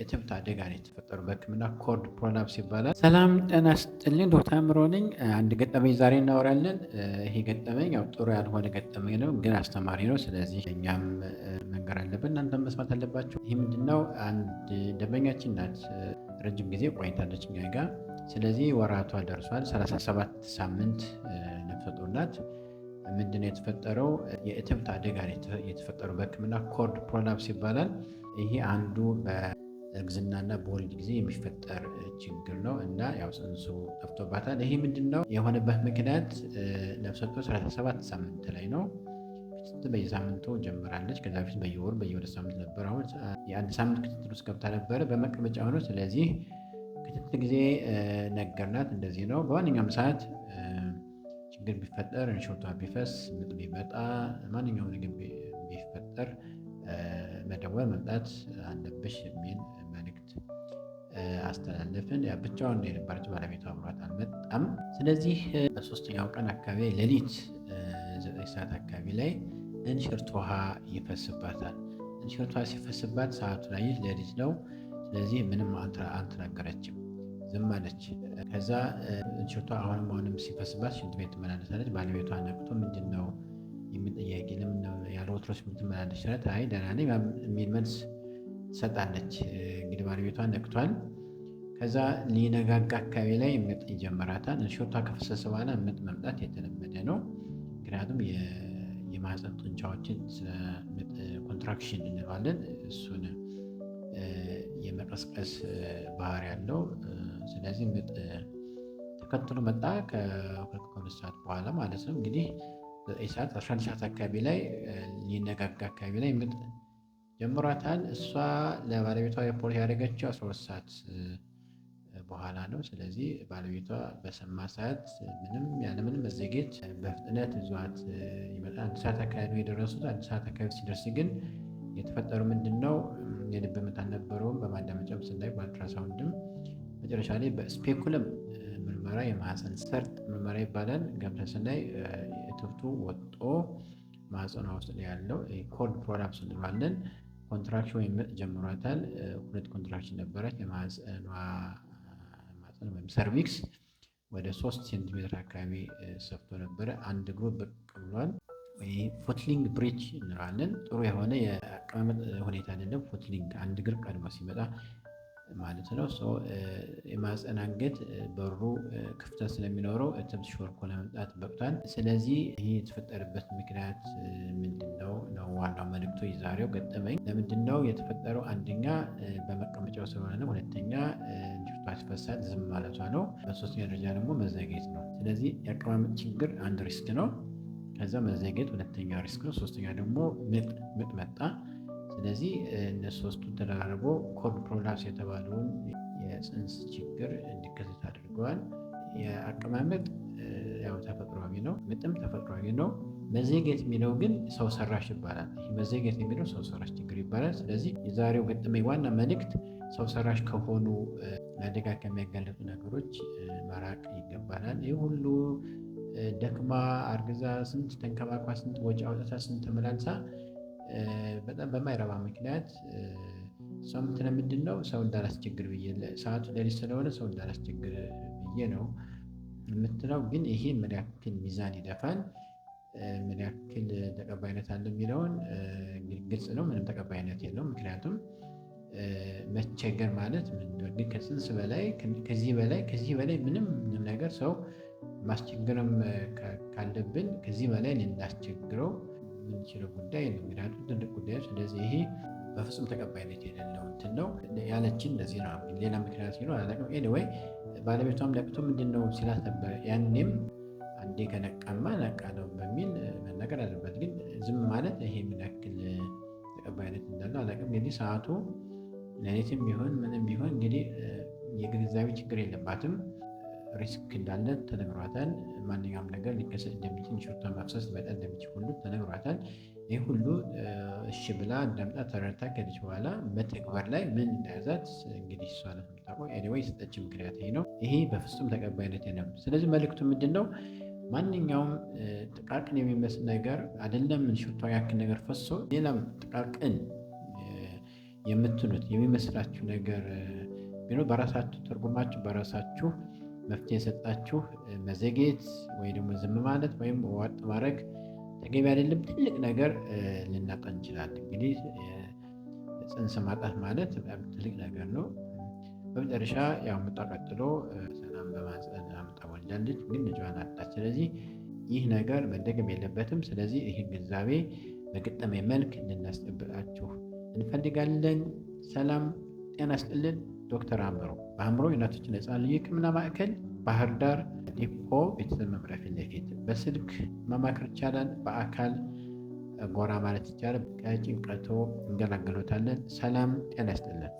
የእትብት አደጋ ነው የተፈጠረው። በሕክምና cord prolapse ይባላል። ሰላም ጤና ይስጥልኝ፣ ዶክተር አእምሮ ነኝ። አንድ ገጠመኝ ዛሬ እናወራለን። ይሄ ገጠመኝ ያው ጥሩ ያልሆነ ገጠመኝ ነው፣ ግን አስተማሪ ነው። ስለዚህ እኛም መንገር አለብን፣ እናንተም መስማት አለባችሁ። ይህ ምንድነው? አንድ ደንበኛችን ናት። ረጅም ጊዜ ቆይታለች እኛ ጋር። ስለዚህ ወራቷ ደርሷል። 37 ሳምንት ነፍሰ ጡር ናት። ምንድነው የተፈጠረው? የእትብት አደጋ ነው የተፈጠረው። በሕክምና cord prolapse ይባላል። ይሄ አንዱ በእርግዝናና በወሊድ ጊዜ የሚፈጠር ችግር ነው እና ያው ጽንሱ ጠፍቶባታል። ይሄ ምንድነው የሆነበት ምክንያት? ነፍሰ ጡር 37 ሳምንት ላይ ነው። ክትትል በየሳምንቱ ጀምራለች። ከዛ በፊት በየወሩ በየሁለት ሳምንት ነበር። አሁን የአንድ ሳምንት ክትትል ውስጥ ገብታ ነበረ በመቀመጫ ሆኖ። ስለዚህ ክትትል ጊዜ ነገርናት፣ እንደዚህ ነው። በማንኛውም ሰዓት ችግር ቢፈጠር፣ እንሽርቷ ቢፈስ፣ ምጥ ቢመጣ፣ ማንኛውም ነገር ቢፈጠር መደወል መምጣት አለብሽ የሚል መልእክት አስተላለፍን። ያ ብቻዋን ነው የነበረች፣ ባለቤቷ አብሯት አልመጣም። ስለዚህ በሶስተኛው ቀን አካባቢ ሌሊት 9 ሰዓት አካባቢ ላይ እንሽርት ውሃ ይፈስባታል። እንሽርት ውሃ ሲፈስባት ሰዓቱ ላይ ሌሊት ነው። ስለዚህ ምንም አልተናገረችም፣ ዝም አለች። ከዛ እንሽርቷ አሁንም አሁንም ሲፈስባት ሽንት ቤት ትመላለሳለች። ባለቤቷ ነቅቶ ምንድን ነው የሚል ጥያቄ፣ ለምን ያለ ወትሮስ የምትመላለሽ ሲላት፣ አይ ደህና ነኝ የሚል መልስ ትሰጣለች። እንግዲህ ባለቤቷ ነቅቷል። ከዛ ሊነጋጋ አካባቢ ላይ ምጥ ይጀምራታል። እንሽርቷ ከፈሰሰ በኋላ ምጥ መምጣት የተለመደ ነው። ምክንያቱም የማህፀን ጡንቻዎችን ምጥ contraction እንለዋለን፣ እሱን የመቀስቀስ ባህሪ ያለው። ስለዚህ ምጥ ተከትሎ መጣ ከሁለት ሰዓት በኋላ ማለት ነው። እንግዲህ 9 ሰዓት 11 ሰዓት አካባቢ ላይ ሊነጋጋ አካባቢ ላይ ምጥ ጀምሯታል። እሷ ለባለቤቷ ሪፖርት ያደረገችው 12 ሰዓት በኋላ ነው። ስለዚህ ባለቤቷ በሰማ ሰዓት ምንም ያለምንም መዘግየት በፍጥነት ይዟት ይመጣል። 1 ሰዓት አካባቢ ነው የደረሱት። 1 ሰዓት አካባቢ ሲደርስ ግን የተፈጠረው ምንድን ነው? የልብ ምት አልነበረውም። በማዳመጫም ስናይ በአልትራሳውንድም መጨረሻ ላይ በ speculum ምርመራ፣ የማህፀን ሰርጥ ምርመራ ይባላል፣ ገብተን ስናይ እትብቱ ወጦ ማህፀኗ ውስጥ ነው ያለው። Cord prolapse እንለዋለን። Contraction ወይም ምጥ ጀምሯታል። ሁለት contraction ነበረች። የማህፀኗ ማህፀን ወይም cervix ወደ 3 ሴንቲሜትር አካባቢ ሰፍቶ ነበረ። አንድ እግሩ ብቅ ብሏል። Footling breech እንለዋለን። ጥሩ የሆነ የአቀማመጥ ሁኔታ አይደለም። Footling አንድ እግር ቀድሞ ሲመጣ ማለት ነው። የማህፀን አንገት በሩ ክፍተት ስለሚኖረው እትብት ሾልኮ ለመምጣት በቅቷል። ስለዚህ ይህ የተፈጠረበት ምክንያት ምንድን ነው ነው ዋናው መልእክቱ የዛሬው ገጠመኝ። ለምንድን ነው የተፈጠረው? አንደኛ በመቀመጫው ስለሆነ ነው። ሁለተኛ እንሽርቷ ሲፈሳት ዝም ማለቷ ነው። በሶስተኛ ደረጃ ደግሞ መዘግየት ነው። ስለዚህ የአቀማመጥ ችግር አንድ risk ነው። ከዛ መዘግየት ሁለተኛ risk ነው። ሶስተኛ ደግሞ ምጥ መጣ። ስለዚህ እነሱ ሶስቱ ተደራርቦ cord prolapse የተባለውን የፅንስ ችግር እንዲከሰት አድርገዋል። የአቀማመጥ ያው ተፈጥሯዊ ነው፣ ምጥም ተፈጥሯዊ ነው። መዘግየት የሚለው ግን ሰው ሰራሽ ይባላል። ይህ መዘግየት የሚለው ሰው ሰራሽ ችግር ይባላል። ስለዚህ የዛሬው ገጠመኝ ዋና መልእክት ሰው ሰራሽ ከሆኑ ለአደጋ ከሚያጋልጡ ነገሮች መራቅ ይገባናል። ይህ ሁሉ ደክማ አርግዛ ስንት ተንከባክባ ስንት ወጪ አውጥታ ስንት ተመላልሳ በጣም በማይረባ ምክንያት እሷ የምትለው ምንድን ነው? ሰው እንዳላስቸግር ብዬ፣ ሰዓቱ ሌሊት ስለሆነ ሰው እንዳላስቸግር ብዬ ነው የምትለው። ግን ይሄ ምን ያክል ሚዛን ይደፋል፣ ምን ያክል ተቀባይነት አለ የሚለውን ግልጽ ነው። ምንም ተቀባይነት የለውም። ምክንያቱም መቸገር ማለት ግን ከፅንስ በላይ ከዚህ በላይ ምንም ነገር ሰው ማስቸገርም ካለብን ከዚህ በላይ ልናስቸግረው የምንችለው ጉዳይ ነው። ምክንያቱም ትልቅ ጉዳይ። ስለዚህ ይሄ በፍጹም ተቀባይነት የሌለው እንትን ነው ያለችን። እንደዚህ ነው። ሌላ ምክንያት ሲኖር አላውቅም። Anyway ባለቤቷም ነቅቶ ምንድን ነው ሲላት ነበር። ያኔም አንዴ ከነቃማ ነቃ ነው በሚል መናገር አለበት። ግን ዝም ማለት ይሄ ምን ያክል ተቀባይነት እንዳለው አላውቅም። እንግዲህ ሰዓቱ ሌሊትም ቢሆን ምንም ቢሆን እንግዲህ የግንዛቤ ችግር የለባትም። Risk እንዳለ ተነግሯታል። ማንኛውም ነገር ሊከሰት እንደሚችል፣ እንሽርቷን መፍሰስ ሊመጣ እንደሚችል ሁሉ ተነግሯታል። ይህ ሁሉ እሺ ብላ አዳምጣ ተረድታ ከሄደች በኋላ መተግበር ላይ ምን እንደያዛት እንግዲህ እሷ ናት የምታውቀው። Anyway የሰጠችው ምክንያት ይሄ ነው። ይሄ በፍጹም ተቀባይነት የለም። ስለዚህ መልእክቱ ምንድን ነው? ማንኛውም ጥቃቅን የሚመስል ነገር አይደለም እንሽርቷ ያክል ነገር ፈሶ ሌላም ጥቃቅን የምትሉት የሚመስላችሁ ነገር ቢኖር በራሳችሁ ተርጉማችሁ በራሳችሁ መፍትሄ የሰጣችሁ መዘግየት ወይ ደግሞ ዝም ማለት ወይም ዋጥ ማድረግ ተገቢ አይደለም። ትልቅ ነገር ልናጣ እንችላለን። እንግዲህ ጽንስ ማጣት ማለት ትልቅ ነገር ነው። በመጨረሻ ያው ምጧ ቀጥሎ ሰላም በማህፀን አምጣ ወልዳለች፣ ግን ልጇን አጣች። ስለዚህ ይህ ነገር መደገም የለበትም። ስለዚህ ይህን ግንዛቤ በገጠመኝ መልክ እንድናስጨብጣችሁ እንፈልጋለን። ሰላም ጤና ይስጥልን። ዶክተር አእምሮ በአእምሮ የእናቶችና የሕፃናት ልዩ ሕክምና ማዕከል ባህር ዳር ዲፖ ቤተሰብ መምሪያ ፊት ለፊት በስልክ ማማከር ይቻላል። በአካል ጎራ ማለት ይቻላል። ከጭንቀቶ እንገላገሎታለን። ሰላም ጤና ይስጥልን።